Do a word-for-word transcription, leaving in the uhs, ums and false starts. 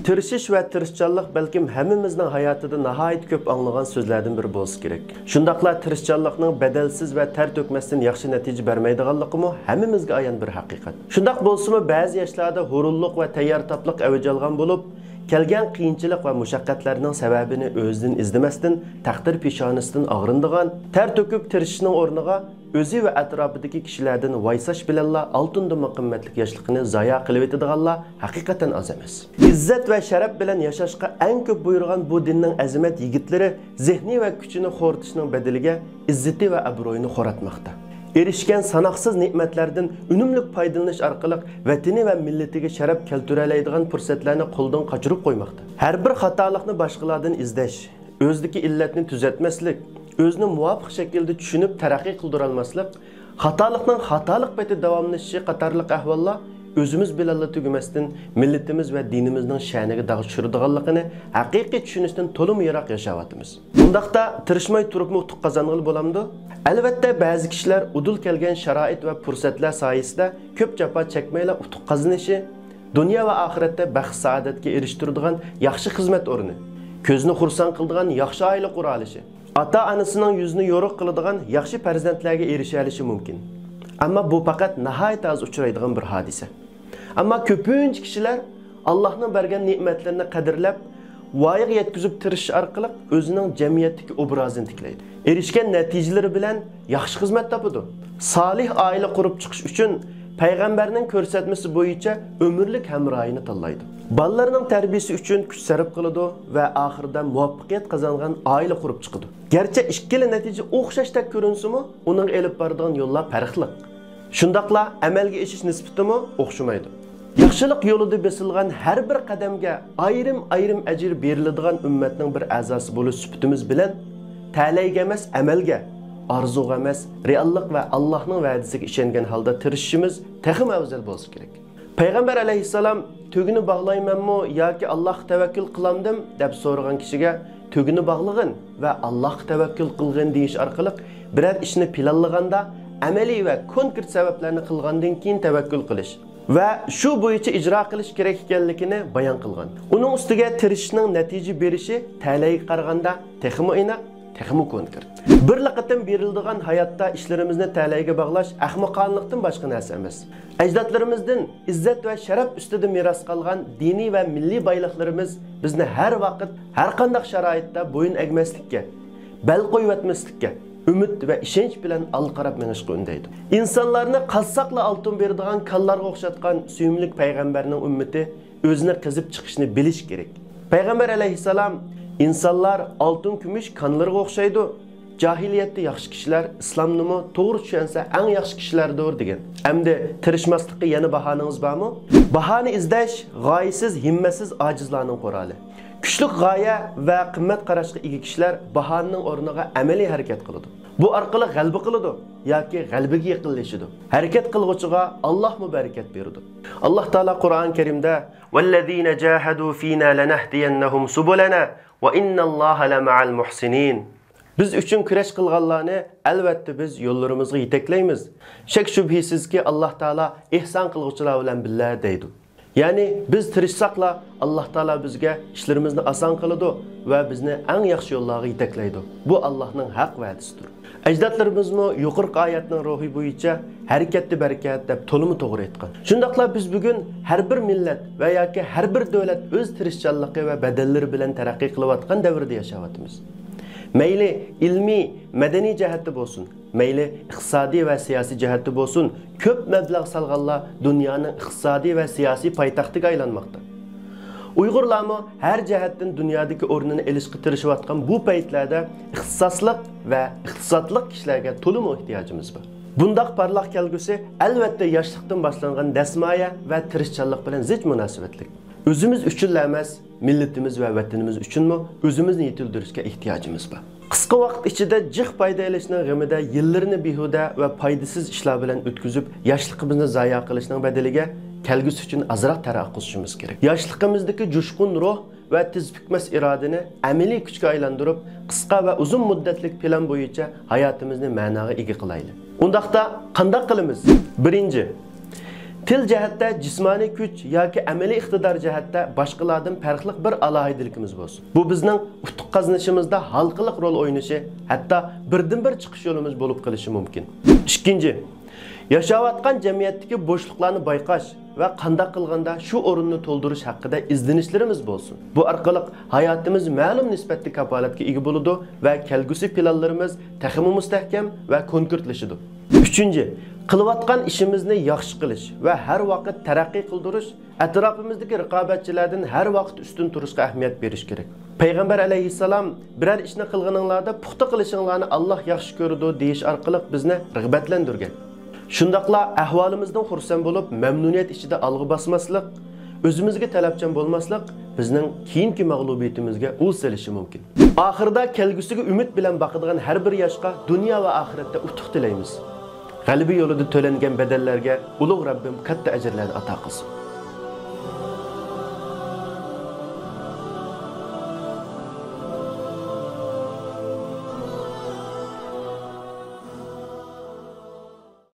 تىرىشىش ۋە تىرىشچانلىق بەلكىم ھەممىمىزنىڭ ھاياتىدا ناھايىتى كۆپ ئاڭلىغان سۆزلەردىن بىرى بولسا كېرەك. شۇنداقلا تىرىشچانلىقنىڭ بەدەلسىز ۋە تەر تۆكمەستىن ياخشى نەتىجە بەرمەيدىغانلىقىمۇ ھەممىمىزگە ئايان بىر ھەقىقەت. شۇنداق بولسىمۇ، بەزى ياشلاردا ھۇرۇنلۇق ۋە تەييارتاپلىق ئەۋج ئالغان بولۇپ، كەلگەن قىيىنچىلىق ۋە مۇشەققەتلەرنىڭ سەۋەبىنى ئۆزىدىن ئىزدىمەستىن، تەقدىر پېشانىسىدىن ئاغرىنىدىغان، تەر تۆكۈپ تىرىشىشنىڭ ئورنىغا ئۆزى ۋە ئەتراپىدىكى كىشىلەردىن ۋايساش بىلەنلا ئالتۇندىنمۇ قىممەتلىك ياشلىقىنى زايە قىلىۋېتىدىغانلار ھەقىقەتەن ئاز ئەمەس. ئىززەت ۋە شەرەپ بىلەن ياشاشقا ئەڭ كۆپ بۇيرۇغان بۇ دىننىڭ ئەزىمەت يىگىتلىرى زېھنىي ۋە كۈچىنى خورىتىشنىڭ بەدىلىگە ئىززىتى ۋە ئابرۇيىنى خوراتماقتا. ئېرىشكەن ساناقسىز نېمەتلەردىن ئۈنۈملۈك پايدىلىنىش ئارقىلىق ۋەتىنى ۋە مىللىتىگە شەرەپ كەلتۈرەلەيدىغان پۇرسەتلەرنى قولدىن قاچۇرۇپ قويماقتا. ھەر بىر خاتالىقنى باشقىلاردىن ئىزدەش، ئۆزىدىكى ئىللەتنى تۈزەتمەسلىك، ئۆزىنى مۇۋاپىق شەكىلدە چۈشىنىپ تەرەققىي قىلدۇرالماسلىق، خاتالىقنىڭ خاتالىق پېتى داۋاملىشىشى قاتارلىق ئەھۋاللار ئۆزىمىز بىلەنلا تۈگىمەستىن، مىللىتىمىز ۋە دىنىمىزنىڭ شەنىگە داغ چۈشۈرىدىغانلىقىنى ھەقىقىي چۈشىنىشتىن تولىمۇ يىراق ياشاۋاتىمىز. ئۇنداقتا تىرىشماي تۇرۇپمۇ ئۇتۇق قازانغىلى بولامدۇ؟ ئەلۋەتتە، بەزى كىشىلەر ئۇدۇل كەلگەن شارائىت ۋە پۇرسەتلەر سايىسىدە كۆپ جاپا چەكمەيلا ئۇتۇق قازىنىشى، دۇنيا ۋە ئاخىرەتتە بەخت-سائادەتكە ئېرىشتۈرىدىغان ياخشى خىزمەت ئورنى، كۆزنى خۇرسەن قىلىدىغان ياخشى ئائىلە قۇرالىشى، ئاتا-ئانىسىنىڭ يۈزىنى يورۇق قىلىدىغان ياخشى پەرزەنتلەرگە ئېرىشەلىشى مۇمكىن. ئەمما بۇ پەقەت ناھايىتى ئاز ئۇچرايدىغان بىر ھادىسە. ئەمما كۆپىنچە كىشىلەر ئاللاھنىڭ بەرگەن نېمەتلىرىنى قەدىرلەپ، ۋايىغا يەتكۈزۈپ تىرىشىش ئارقىلىق ئۆزىنىڭ جەمئىيەتتىكى ئوبرازىنى تىكلەيدۇ. ئېرىشكەن نەتىجىلىرى بىلەن ياخشى خىزمەت تاپىدۇ. سالىھ ئائىلە قۇرۇپ چىقىش ئۈچۈن پەيغەمبەرنىڭ كۆرسەتمىسى بويىچە ئۆمۈرلۈك ھەمراھىنى تاللايدۇ. بالىلىرىنىڭ تەربىيىسى ئۈچۈن كۈچ سەرپ قىلىدۇ ۋە ئاخىرىدا مۇۋەپپەقىيەت قازانغان ئائىلە قۇرۇپ چىقىدۇ. گەرچە ئىككىلا نەتىجە ئوخشاشتەك كۆرۈنسىمۇ، ئۇنىڭغا ئېلىپ بارىدىغان يوللار پەرقلىق. شۇنداقلا ئەمەلگە ئېشىش نىسبىتىمۇ ئوخشىمايدۇ. ياخشىلىق يولىدا بېسىلغان ھەر بىر قەدەمگە ئايرىم-ئايرىم ئەجىر بېرىلىدىغان ئۈممەتنىڭ بىر ئەزاسى بولۇش سۈپىتىمىز بىلەن، تەلەيگە ئەمەس، ئەمەلگە، ئارزۇغا ئەمەس، رېئاللىق ۋە ئاللاھنىڭ ۋەدىسىگە ئىشەنگەن ھالدا تىرىشىشىمىز تېخىمۇ ئەۋزەل بولسا كېرەك. پەيغەمبەر ئەلەيھىسسالام، «تۆگىنى باغلايمەنمۇ ياكى ئاللاھقا تەۋەككۈل قىلامدىم؟» دەپ سورىغان كىشىگە، «تۆگىنى باغلىغىن ۋە ئاللاھقا تەۋەككۈل قىلغىن» دېيىش ئارقىلىق بىرەر ئىشنى پىلانلىغاندا، ئەمەلىي ۋە كونكرېت سەۋەبلەرنى قىلغاندىن كېيىن تەۋەككۈل قىلىش ۋە شۇ بويىچە ئىجرا قىلىش كېرەك ئىكەنلىكىنى بايان قىلغان. ئۇنىڭ ئۈستىگە تىرىشىشنىڭ نەتىجە بېرىشى تەلەيگە قارىغاندا تېخىمۇ ئېنىق، تېخىمۇ كونكرېت. بىرلا قېتىم بېرىلىدىغان ھاياتتا ئىشلىرىمىزنى تەلەيگە باغلاش ئەخمىقانىلىقتىن باشقا نەرسە ئەمەس. ئەجدادلىرىمىزدىن ئىززەت ۋە شەرەپ ئۈستىدە مىراس قالغان دىنىي ۋە مىللىي بايلىقلىرىمىز بىزنى ھەر ۋاقىت، ھەر قانداق شارائىتتا بويۇن ئەگمەسلىككە، بەل قويۇۋەتمەسلىككە، ئۈمىد ۋە ئىشەنچ بىلەن ئالغا قاراپ مېڭىشقا ئۈندەيدۇ. ئىنسانلارنى قازساقلا ئالتۇن بېرىدىغان كانلارغا ئوخشاتقان سۆيۈملۈك پەيغەمبەرنىڭ ئۈممىتى ئۆزىنى قېزىپ چىقىشنى بىلىشى كېرەك. پەيغەمبەر ئەلەيھىسسالام، «ئىنسانلار ئالتۇن-كۈمۈش كانلىرىغا ئوخشايدۇ. جاھىلىيەتتە ياخشى كىشىلەر ئىسلامنىمۇ توغرا چۈشەنسە ئەڭ ياخشى كىشىلەردۇر» دېگەن. ئەمدى تىرىشماسلىققا يەنە باھانىڭىز بارمۇ؟ باھانە ئىزدەش غايىسىز، ھىممەتسىز ئاجىزلارنىڭ قورالى. كۈچلۈك غايە ۋە قىممەت قاراشقا ئىگە كىشىلەر باھانىنىڭ ئورنىغا ئەمەلىي ھەرىكەت قىلىدۇ. بۇ ئارقىلىق غەلىبە قىلىدۇ ياكى غەلىبىگە يېقىنلىشىدۇ. ھەرىكەت قىلغۇچىغا ئاللاھمۇ بەرىكەت بېرىدۇ. ئاللاھ تائالا قۇرئان كەرىمدە، «والذين جاهدوا فينا لنهدينهم سبلنا وإن الله لمع المحسنين». بىز ئۈچۈن كۈرەش قىلغانلارنى ئەلۋەتتە بىز يوللىرىمىزغا يېتەكلەيمىز. شەك-شۈبھىسىزكى، ئاللاھ تائالا ئېھسان قىلغۇچىلار بىلەن بىللە دەيدۇ. يەنى بىز تىرىشساقلا، ئاللاھ تائالا بىزگە ئىشلىرىمىزنى ئاسان قىلىدۇ ۋە بىزنى ئەڭ ياخشى يوللارغا يېتەكلەيدۇ. بۇ ئاللاھنىڭ ھەق ۋەدىسىدۇر. ئەجدادلىرىمىزمۇ يۇقىرىقى ئايەتنىڭ روھى بويىچە «ھەرىكەتتە بەرىكەت» دەپ تولىمۇ توغرا ئېيتقان. شۇنداقلا بىز بۈگۈن ھەر بىر مىللەت ۋە ياكى ھەر بىر دۆلەت ئۆز تىرىشچانلىقى ۋە بەدەللىرى بىلەن تەرەققىي قىلىۋاتقان دەۋردە ياشاۋاتىمىز. مەيلى ئىلمىي، مەدەنىي جەھەتتە بولسۇن، مەيلى ئىقتىسادىي ۋە سىياسىي جەھەتتە بولسۇن، كۆپ مەبلەغ سالغانلار دۇنيانىڭ ئىقتىسادىي ۋە سىياسىي پايتەختىگە ئايلانماقتا. ئۇيغۇرلارمۇ ھەر جەھەتتىن دۇنيادىكى ئورنىنى ئېلىشقا تىرىشىۋاتقان بۇ پەيتلەردە ئىختىساسلىق ۋە ئىقتىسادلىق كىشىلەرگە تولىمۇ ئېھتىياجىمىز بار. بۇنداق پارلاق كەلگۈسى ئەلۋەتتە ياشلىقتىن باشلانغان دەسمايە ۋە تىرىشچانلىق بىلەن زىچ مۇناسىۋەتلىك. ئۆزىمىز ئۈچۈنلا ئەمەس، مىللىتىمىز ۋە ۋەتىنىمىز ئۈچۈنمۇ ئۆزىمىزنى يېتىلدۈرۈشكە ئېھتىياجىمىز بار. قىسقا ۋاقىت ئىچىدە جىق پايدا ئېلىشنىڭ غېمىدە يىللىرىنى بىھۇدە ۋە پايدىسىز ئىشلار بىلەن ئۆتكۈزۈپ، ياشلىقىمىزنى زايە قىلىشنىڭ بەدىلىگە كەلگۈسى ئۈچۈن ئازراق تەر ئاققۇزۇشىمىز كېرەك. ياشلىقىمىزدىكى جۇشقۇن روھ ۋە تىز پۈكمەس ئىرادىنى ئەمەلىي كۈچكە ئايلاندۇرۇپ، قىسقا ۋە ئۇزۇن مۇددەتلىك پىلان بويىچە ھاياتىمىزنى مەناغا ئىگە قىلايلى. ئۇنداقتا قانداق قىلىمىز؟ بىرىنچى، تىل جەھەتتە جىسمانىي كۈچ ياكى ئەمەلىي ئىقتىدار جەھەتتە باشقىلاردىن پەرقلىق بىر ئالاھىدىلىكىمىز بولسۇن. بۇ بىزنىڭ ئۇتۇق قازىنىشىمىزدا ھالقىلىق رول ئوينىشى، ھەتتا بىردىنبىر چىقىش يولىمىز بولۇپ قېلىشى مۇمكىن. ئىككىنچى، ياشاۋاتقان جەمئىيەتتىكى بوشلۇقلارنى بايقاش ۋە قانداق قىلغاندا شۇ ئورۇننى تولدۇرۇش ھەققىدە ئىزدىنىشلىرىمىز بولسۇن. بۇ ئارقىلىق ھاياتىمىز مەلۇم نىسبەتتە كاپالەتكە ئىگە بولىدۇ ۋە كەلگۈسى پىلانلىرىمىز تېخىمۇ مۇستەھكەم ۋە كونكرېتلىشىدۇ. ئۈچىنچى، قىلىۋاتقان ئىشىمىزنى ياخشى قىلىش ۋە ھەر ۋاقىت تەرەققىي قىلدۇرۇش، ئەتراپىمىزدىكى رىقابەتچىلەردىن ھەر ۋاقىت ئۈستۈن تۇرۇشقا ئەھمىيەت بېرىش كېرەك. پەيغەمبەر ئەلەيھىسسالام، بىرەر ئىشنى قىلغىنىڭلاردا پۇختا قىلىشىڭلارنى ئاللاھ ياخشى كۆرىدۇ، دېيىش ئارقىلىق بىزنى رىغبەتلەندۈرگەن. شۇنداقلا ئەھۋالىمىزدىن خۇرسەن بولۇپ، مەمنۇنىيەت ئىچىدە ئالغا باسماسلىق، ئۆزىمىزگە تەلەپچان بولماسلىق بىزنىڭ كېيىنكى مەغلۇبىيىتىمىزگە ئۇل سېلىشى مۇمكىن. ئاخىرىدا كەلگۈسىگە ئۈمىد بىلەن باقىدىغان ھەر بىر ياشقا دۇنيا ۋە ئاخىرەتتە ئۇتۇق تىلەيمىز. غەلىبە يولىدا تۆلەنگەن بەدەللەرگە ئۇلۇغ رەببىم كاتتا ئەجىرلەرنى ئاتا قىلسۇن.